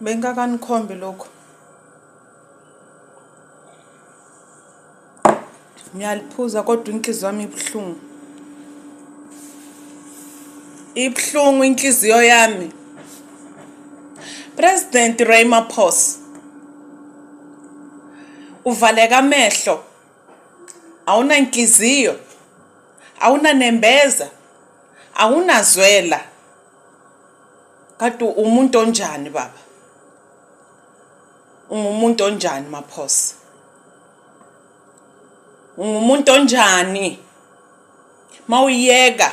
Bengakanikhombi lokhu. Ngiyaliphuza kodwa inhliziyo yami ibuhlungu. Ibuhlungu inhliziyo yami. President Ramaphosa uvaleka amehlo awunanhliziyo awunanembeza awunazwela kanti umuntu onjani baba ungumuntu onjani Maphosa ungumuntu onjani mawuyeka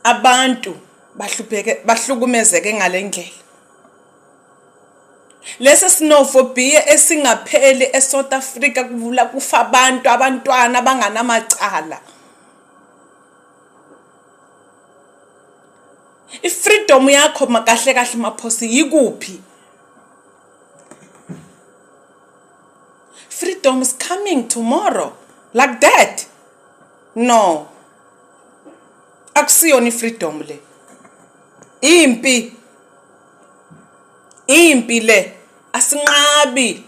abantu bahlupheke bahlukumezeke ngalendlela lesi sinophobia esingapheli eSouth Africa kuvula kufa abantu abantwana abanganamacala ifreedom yakho kahle kahle Maphosi yikuphi freedom is coming tomorrow like that no akusiyona ifreedom le impi impi le asinqabi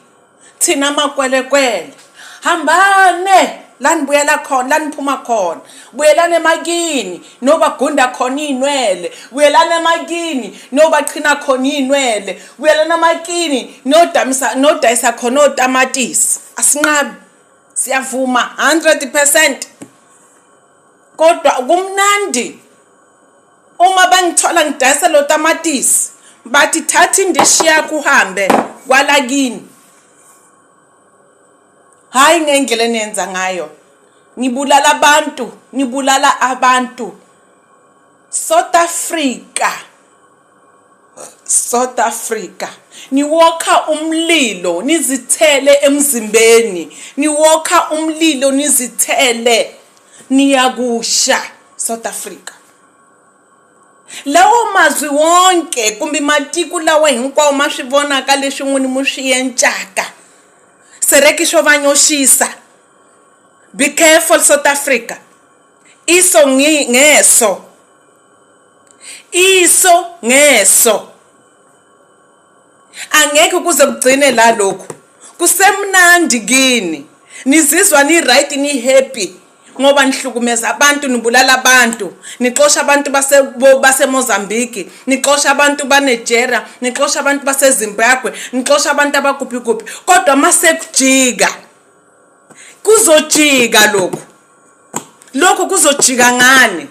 thina amakwelekwele hambane la nibuyela khona la niphuma khona buyelani emakini nobagunda khona iy'nwele buyelani emakini nobachina khona iy'nwele buyelani emakini nodamisa nodayisa khona otamatisi asinqabi siyavuma 100% kodwa kumnandi uma bangithola ngidayisa lo tamatisi bathi thatha indishi yakho uhambe kwalakini hayi ngendlela eniyenza ngayo nibulala abantu nibulala abantu South Africa South Africa niwokha umlilo nizithele emzimbeni niwokha umlilo nizithele niyakusha South Africa lawo mazwi wonke kumbe matiko lawa hinkwawo ma swi vonaka leswi n'wini mu swi encaka sereki xo va nyoxisa be careful South Africa iso ngeso iso ngeso angeke kuze kugcine la lokhu kusemnandi kini nizizwa ni right ni happy ngoba nihlukumeza abantu nibulala abantu nixosha abantu base baseMozambique nixosha abantu baNigeria nixosha abantu baseZimbabwe nixosha abantu abakuphi kuphi kodwa mase kujika kuzojika lokhu lokhu kuzojika ngani